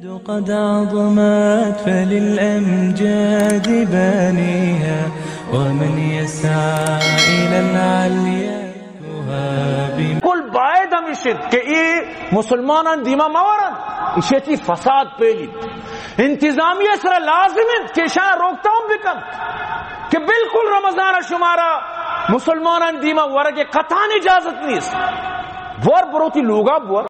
قد عظمت فللأمجاد بانيها، ومن يسعى إلى العليا يهاب. کل باید ہمیش انت کہ اے مسلمانان دیما مہ ورنت، ایشی چی فساد پیلیت. انتظامیہ سرا لازم انت کہ ایشاں روک تام بکنت کہ بالکل رمضان شمارا مسلمانان دیما ورگ قطعاً اجازت نیست. بور بروتی لوگا بور.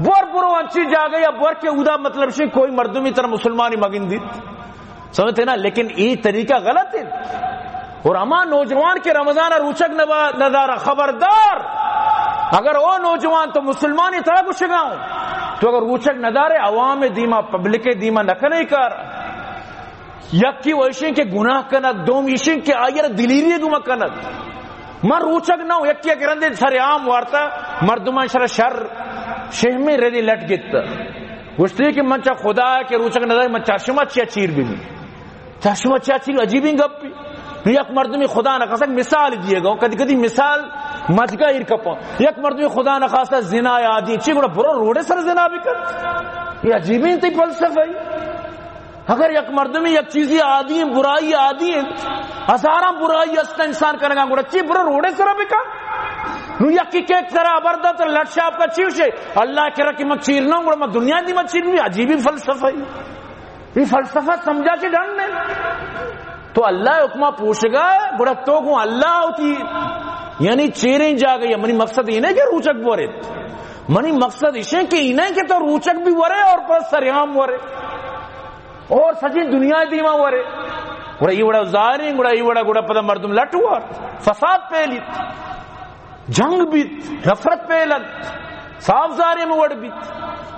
بور برو انچی جاگہ یا بور کہ اودا مطلب شی کوئی مردمی تر مسلمانی مگندیت. سمجھتے نا؟ لیکن اے طریقہ غلط ہے. اور ہما نوجوان کہ رمضان روچگ نبا-، ندارا، خبردار، اگر او نوجوان تو مسلمانی ترا گشگا ہوں، تو اگر روچگ ندارے، عوام دیما، پبلک دیما نکنے کار. یکی و ایشیں کہ گناہ کنت، دوم ایشیں کہ آئی را دلیری گما کنت. من روچگ نہ ہوں، یکی ء گرندے سر عام وارتا، مردمان شر شر شہمیں ردی لٹ گیت. گوشتی کہ من چا خدا کہ روچگ نہ داری، من چا شما چیا چیر بی. چا شما چیا چیر، عجیبیں گپی. نو یک مردمی خدا نہ خاصا مثال دیے گا، کدی کدی مثال مجگا ایر کپاں. یک مردمی خدا نہ خاصا زنا عادی، چی گڑا برو روڈے سر زنا بکن. یہ عجیبیں تی فلسفہ ہے. اگر یک مردمی یک چیزی عادی ہیں، برائی عادی ہیں، ہزاراں برائی است انسان کنگا، گڑا چی برو روڈے سرا بکا؟ نو یکی کہ ترا خبر دا، ترا لٹ شاپ کا چی وشے؟ اللہ کرا کہ من چیر نہ ہوں، گڑا من دنیا دی من چیر نہیں. عجیبی فلسفہ ہے. یہ فلسفہ سمجھا چی ڈن نہیں. تو اللہ حکمہ پوشگا ہے، گڑا تو گوں اللہ ہوتی، یعنی چیریں جاگہ یا منی مقصد یہ نہیں کہ روچک بورے. منی مقصد یہ کہ یہ نہیں کہ تو روچک بھی ورے اور پر سریام ورے. اور سجیں دنیا دیما ورے. گڑا ای وڑا ظاہریں، گڑا ای وڑا، گڑا پدا مردم لٹ وارت، فساد پیلیت، جنگ بیت، نفرت پیلت، صاف ظاہریں وڑ بیت.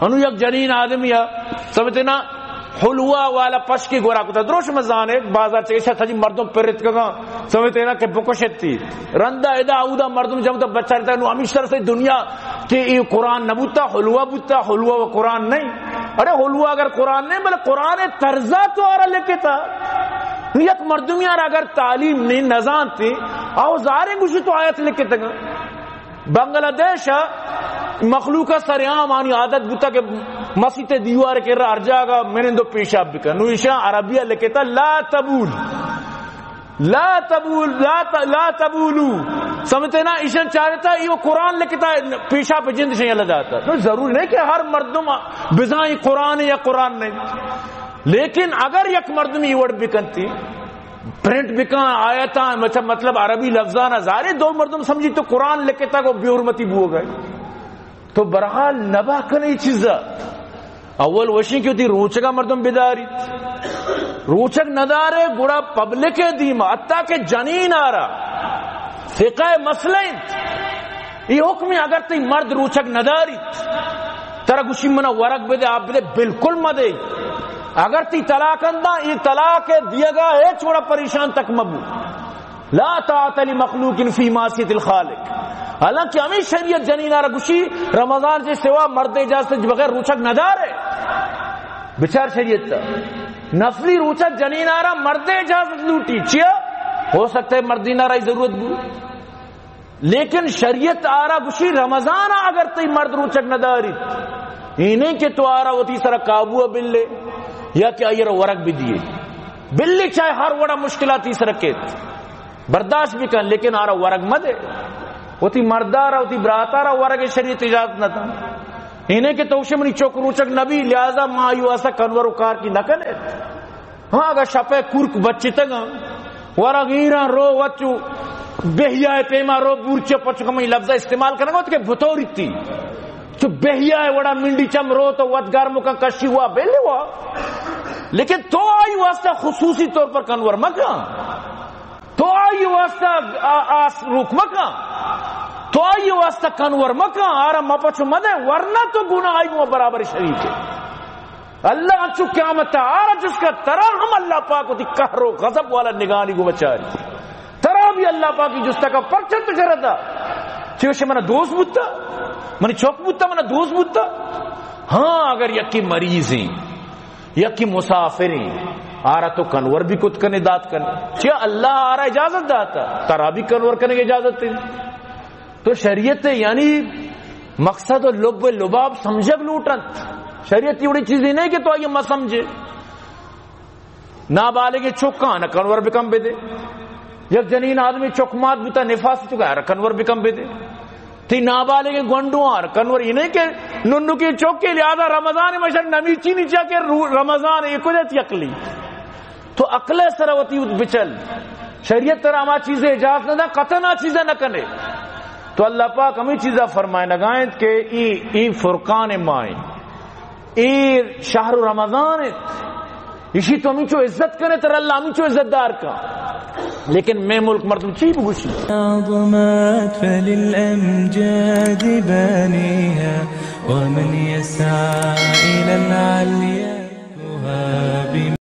انو یک جنین آدمی ء سمجھتے نا، حلوہ والا پشکی گورا کتا، دروش مزانے بازار چہ ایشا سجی مردم پرت کگا، سمجھتے نا کہ بکشتی. رندا ادا اودا مردم جمع تا بچارتا، نو ہمیش طرح سے دنیا کہ اے قرآن نہ بوتا، حلوہ بوتا، حلوہ و قرآن نہیں. ارے حلوہ اگر قرآن نہیں، بلے قرآن طرزا تو آرا لکھتا. نو یک مردمی آرا اگر تعلیم نہیں، نزانتے، او زاریں گوشی تو آیت لکھتا. بنگلہ دیش مخلوق سر عام آنی عادت بوتا کہ مسیت دیوار کے ہر جاگہ منندو پیشاب بکن. نو ایشاں عربیہ لکھتا لا تبول. لا تبول، لا ت-، لا تبولو. سمجھتے نا؟ ایشان چارتا، یہ قرآن لکھتا، پیشا پہ جند شیئے لگاتا. تو ضرور نہیں کہ ہر مردم بزاں یہ قرآن ہے یا قرآن نہیں. لیکن اگر یک مردم یہ وڑ بکنتی، پرنٹ بکن آیتاں، مطلب، مطلب عربی لفظاں ظاہر ہے دو مردم سمجھی تو قرآن لکھتا کو بے حرمتی بو گئے. تو برحال نبا کنے چیزا. اول وشیں کہ وتی روچگا مردم بداریت. روچگ ندارے، گڑا پبلک دیما، حتی کہ جنین آرا فقہ مسئلہ انت. یہ حکم اگر تی مرد روچگ نداریت، ترا گوشی منا ورگ بدے، آپ بدے، بالکل مدے. اگر تی طلاق اندا، یہ طلاق دیگا ہیچ وڑا پریشان تک مبو. لا طاعت لمخلوق فی معصیت الخالق. حالانکہ ہمیں شریعت جنین آرا گوشی رمضان سے سوا مرد اجازت بغیر روچگ ندارے. بچار شریعت تا نفلی روچگ جنین آرا مرد اجازت لوٹی. چیا؟ ہو سکتا ہے مردین آرا ای ضرورت بو، لیکن شریعت آرا گوشی رمضان اگر تی مرد روچگ نداری، اینیں کہ تو آرا وتی سرا قابو بلے یا کہ آئی را ورگ بدیے، بلے چاہے ہر وڑا مشکلاتی سرا کیت. برداشت بکن، لیکن آرا ورگ مدے. وتی مردارا، وتی براتارا ورگ شریعت اجازت نہ تا. اینیں کہ تو گوشے منی چک روچگ نبی، لہذا ما آئی واسطہ کنور و کار کی نہ کنے. ہاں، اگر شپے کورک بچتگاں، ورگ ایراں رو وچو بہیا پیما رو بورچے پچو کمئی لفظ استعمال کرنا وت کہ بطوری تی. چو بہیا وڑا منڈی چم رو تو وت گرم کن کشی ہوا، بیلے ہوا. لیکن تو آئی واسطہ خصوصی طور پر کنور مکن. تو آئی واسطہ آ-، آس روک مکن، تو آئی واسطہ کنور مکن، آرا مپچ مدے، ورنہ تو گناہ آئی گو برابر شریک ہے. اللہ انچو قیامت آرا جس کا ترا ہم اللہ پاک وتی قہر و غضب والا نگانی گو بچاری. ترا بھی اللہ پاکی جستا کا پرچن تو شرطا. چوش منا دوست بوتا، منی چوک بوتا، منا دوست بوتا. ہاں، اگر یکی مریض ہیں، یکی مسافریں، آرا تو کنور بھی کت کنے دات کنے. چیا اللہ آرا اجازت داتا، ترا بھی کنور کنے اجازت ہے. تو شریعت یعنی مقصد و لب و لباب سمجھگ لوٹنت. شریعت ای وڑی چیزے نہ کہ تو آئی مہ سمجھے۔ نابالغیں چکاں نہ کنور بکن بدے۔ یک جنین آدمی چک مات بوتا نفاس تو کہ کنور بکن بدے۔ تی نابالغیں گونڈواں کنور ای نہ کہ ننکی چکے، لہذا رمضان مشک نمیچی نیچا کہ رو-، رمضان ایک وجہ تی عقلی۔ تو عقل سر وتی بچل۔ شریعت ترا ہما چیزے اجازت نہ دا، قطعاً آ چیزا نہ کنے۔ تو اللہ پاک ہمیں چیزا فرمائے نگائیں کہ ای، ای فرقان مائیں۔ اے شہر رمضان انت، ایشی تو ہمینچو عزت کنے، ترا اللہ ہمینچو عزت دار کا۔ لیکن میں ملک مردم چی بگوشی؟ عظمت فللأمجاد بانيها، ومن يسعى إلى العليا